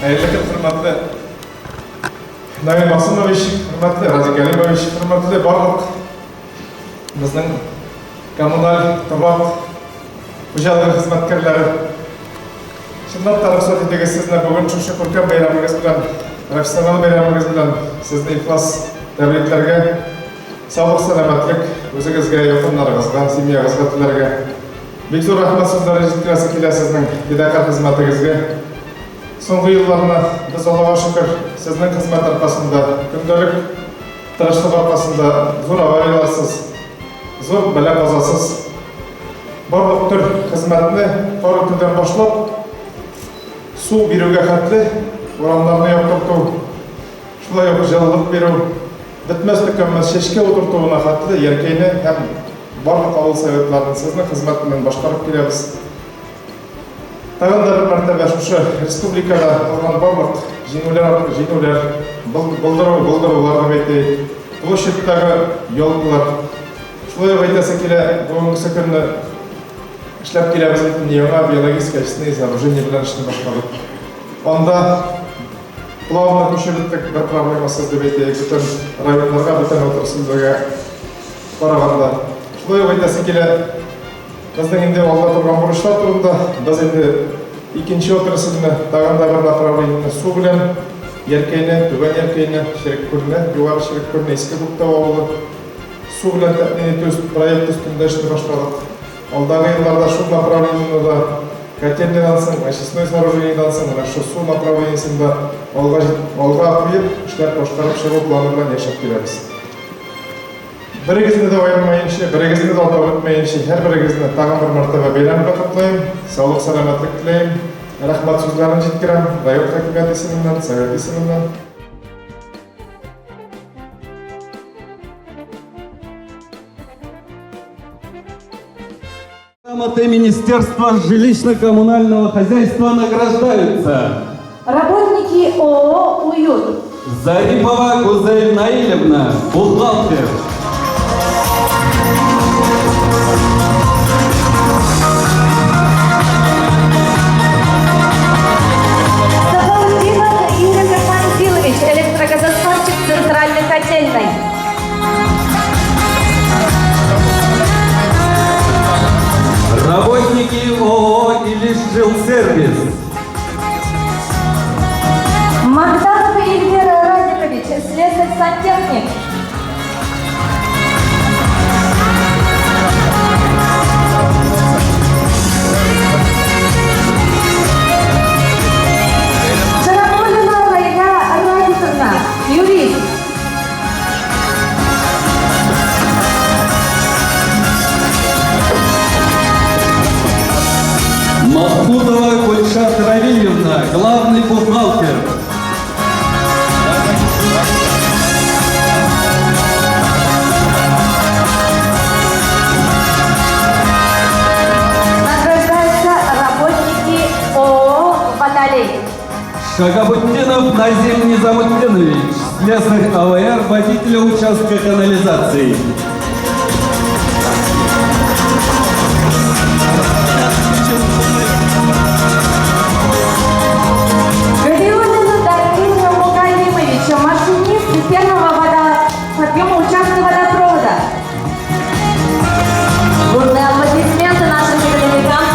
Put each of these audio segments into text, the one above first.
Хәерле көн, хөрмәтле Наил Максимович, хөрмәтле Радик Галимович, хөрмәтле барлык безнең коммуналь торак хуҗалыгы хезмәткәрләре. Чынлап та рөхсәт итегез сезне бүген шушы күркәм бәйрәмегез белән, профессионал бәйрәмегез белән сезне ихлас тәбрикләргә, саулык, сәламәтлек үзегезгә, якыннарыгызга, семьягызга теләргә. Бик зур рәхмәт сүзләре җиткерәсе килә сезнең фидакарь хезмәтегезгә. Соңгы елларны без, Аллага шөкер, сезнең хезмәт аркасында, көндәлек тырышлык аркасында зур аварияләрсез, зур бәла-казасыз барлык төр хезмәтне кар үтүдән башлап, су бирүгә хәтле, урамнарны яктырту, шулай ук җылылык бирү, бетмәс-төкәнмәс чәчкә утыртуына хәтле Яркәйне һәм барлык авыл советларын сезнең хезмәт белән башкарып киләбез. Тагын да бер мәртәбә шушы республикада алган барлык җиңүләр, җиңүләр, булдыру, булдырулар дип әйтәйек, площадьтагы елкалар. Шулай ук әйтәсе килә, бүгенгесе көнне эшләп киләбез бит инде яңа биологическое очистные сооружение белән эшне башкарып. Анда плавно күчеп беттек, бер проблемасыз дип әйтәйек, бөтен районнарга, бөтен отрасльләргә караганда. Шулай ук әйтәсе килә, безнең инде алда торган бурычлар турында, без инде икенче отрасльне, тагын да бер направлениене су белән Яркәйне, Түбән Яркәйне, Череккүлне, Югары Череккүлне, Иске Күктау авылы су белән тәэмин итү проекты өстендә эшне башладык. Алдагы елларда шул направлениене да котельныйдан соң, очистной сооружениедан соң, менә шул су направлениесен дә алга, алга куеп, эшләп башкарып чыгу планы белән яшәп киләбез. Берегезне дә аермаенча, берегезне дә атап үтмәенчә, һәрберегезне тагын бер мәртәбә бәйрәм белән котлыйм, саулык-сәламәтлек теләем, рәхмәт сүзләрен җиткерәм район хакимияте исеменнән, совет исеменнән. Грамотой Министерства жилищно-коммунального хозяйства награждаются Работники ООО «Уют». Зарипова Гузель Наилевна, бухгалтер. Сахаутдинов Игорь Фанзилович, электрогазосварщик Центральной котельной. Работники ООО «Илишжилсервис». Магдатов Эльвира Радикович, слесарь-сантехник. Шарафуллина Райга Радиковна, юрист. Махмудова Гульшат Равильевна, главный бухгалтер. Награждаются работники ООО «Водолей». Шагабутдинов Назим Низамутдинович, слесарь АВР, водителя участка канализации. Галиуллина Дамира Мугалимовича, машинист первого водоподъема участка водопровода. Бурные аплодисменты нашим передовикам.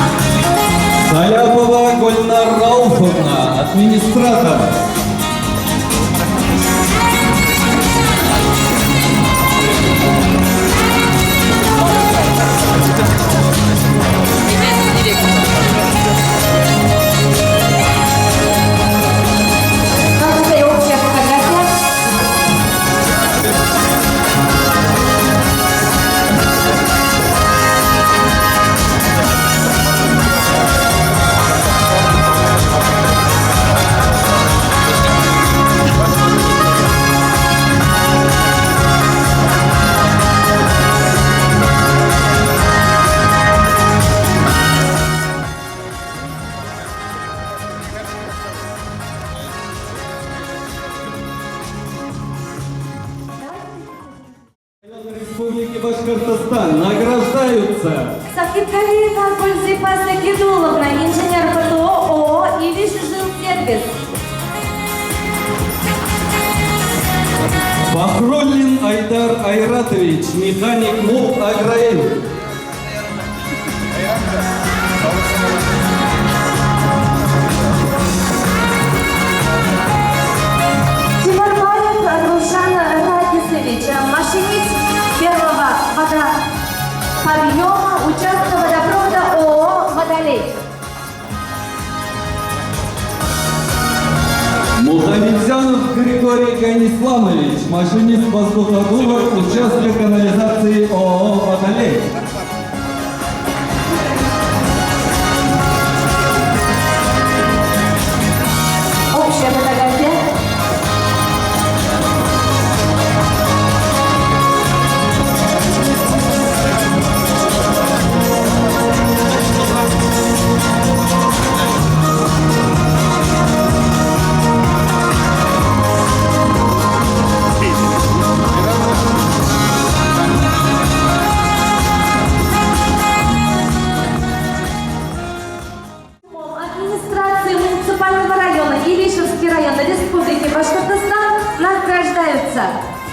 Саляпова Гульнар Рауфовна, администратор. Кажется, и общая фотография. Республики Башкортостан награждаются Сахибгалиева Гульзифа Сагидуловна, инженер ПТО ООО «Илиш Жилсервис». Фахруллин Айдар Айратович, механик МУП «Аграил». Тимурбаев Рушан Радисович, машинист первого водоподъема участка водопровода ООО «Водолей». Мухаметзянов Григорий Ганисламович, машинист воздуходува участка канализации ООО «Водолей». Общая фотография. Администрации муниципального района Илишевский район Республики Башкортостан награждаются: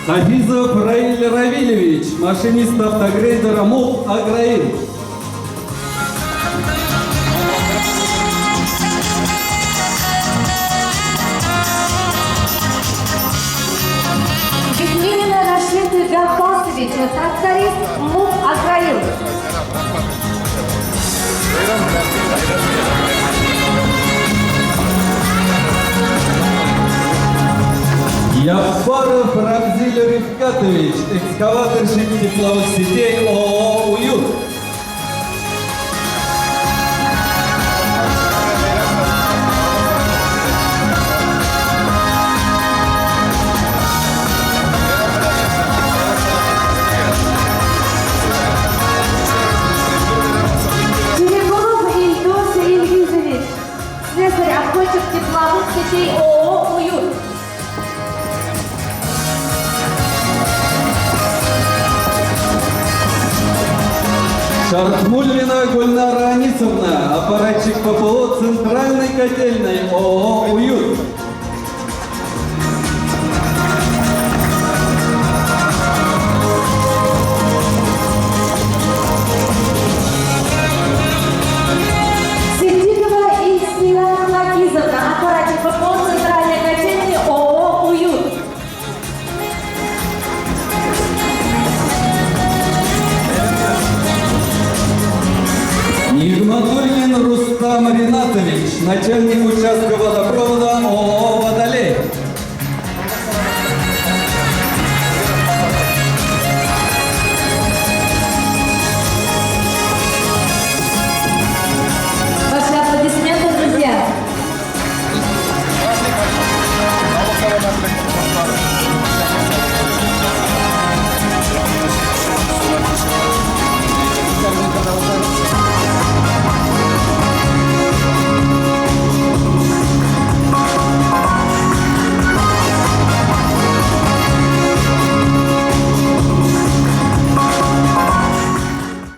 Хафизов Раиль Равилевич, машинист автогрейдера МУП «Аграил». Бекминина Рашид Габбасович, тракторист МУП «Аграил». Яппаров Рамзиль Рифкатович, экскаваторщик тепловых сетей ООО «Уют». Терегулов Ильдус Ильгизович, слесарь-обходчик тепловых сетей ООО «Уют». Шартмуллина Гульнара Анисовна, аппаратчик ППО Центральной котельной ООО «Уют». Сидикова Ильсия Лагизовна, аппаратчик ППО Центральной котельной ООО «Уют». Нигматуллин Рустам Ринатович, начальник участка водопровода